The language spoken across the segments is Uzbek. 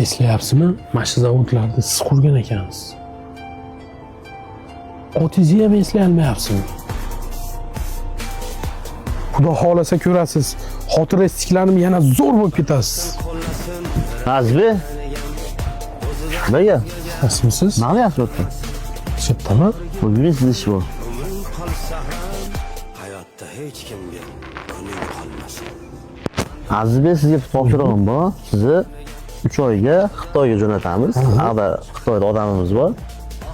Eslayapsizmi? Mana shu zavodlarni siz qurgan ekansiz. Otingizni ham eslay olmayapsizmi? Xudo xohlasa ko'rasiz. Xotirangiz tiklanib yana zo'r bo'lib ketasiz. Azizbek. Nimaga? Rasmisiz? Nima qilyapsiz bu yerda? Chetdami? Bugun sizni ish bor. Hayotda hech kimga kuning qolmasin. Azizbek, sizga bir topshirig'im bor. Sizni 3 oyga Xitoyga jo'natamiz. Ag'da Xitoyda odamimiz bor.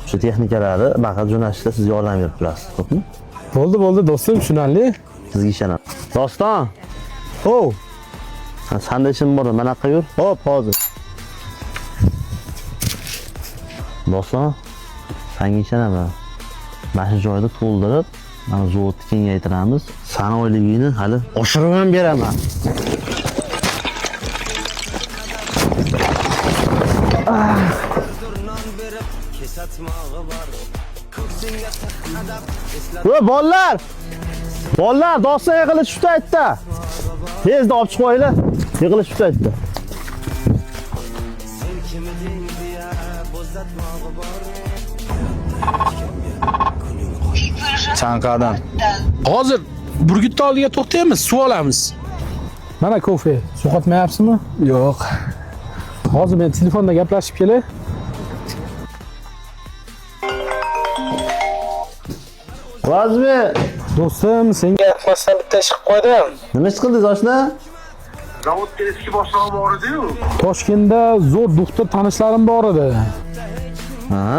Shu texnikalarni baqa jo'natishda sizga yordam berib turasiz, to'g'rimi? Bo'ldi, bo'ldi do'stim, tushunarli. Sizga ishonaman. Doston. Ho. Ha, sanda ishim bor, mana yoqqa yur. Hop, hozir. Doston, sanga ishonaman. Mana shu joyda to'ldirib, mana zavodni kengaytiramiz. Sani oyligingni hali oshirib ham beraman. Voy bolalar! Bolalar, doston yig'ilish shu paytda. Tezda olib chiqib qo'yinglar. Yig'ilish shu paytda. Chanqadan. Hozir Burgutni oldiga to'xtaymiz, suv olamiz. Mana kofe. Sovqotmayapsizmi? Yo'q. Hozir men telefonda gaplashib kelay. Vazmi, Do'stim, senga ixlosdan bitta ish qilib qo'ydim. nima ish qildingiz oshna? Zavodda eski boshlig'i bor edi-yu. Toshkentda zo'r doktor tanishlarim bor edi. Ha?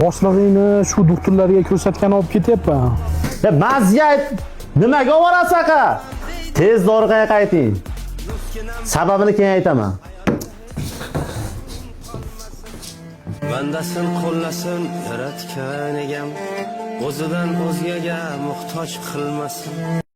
Boshlig'ingni shu doktorlarga ko'rsatgan olib ketyapman. Ya man sizga ayt, nimaga oborasiz aka? Tez orqaga qayting. Sababini keyin aytaman. Bandasin qo'llasin yaratgan egam, o'zidan o'zgaga muhtoj qilmasin.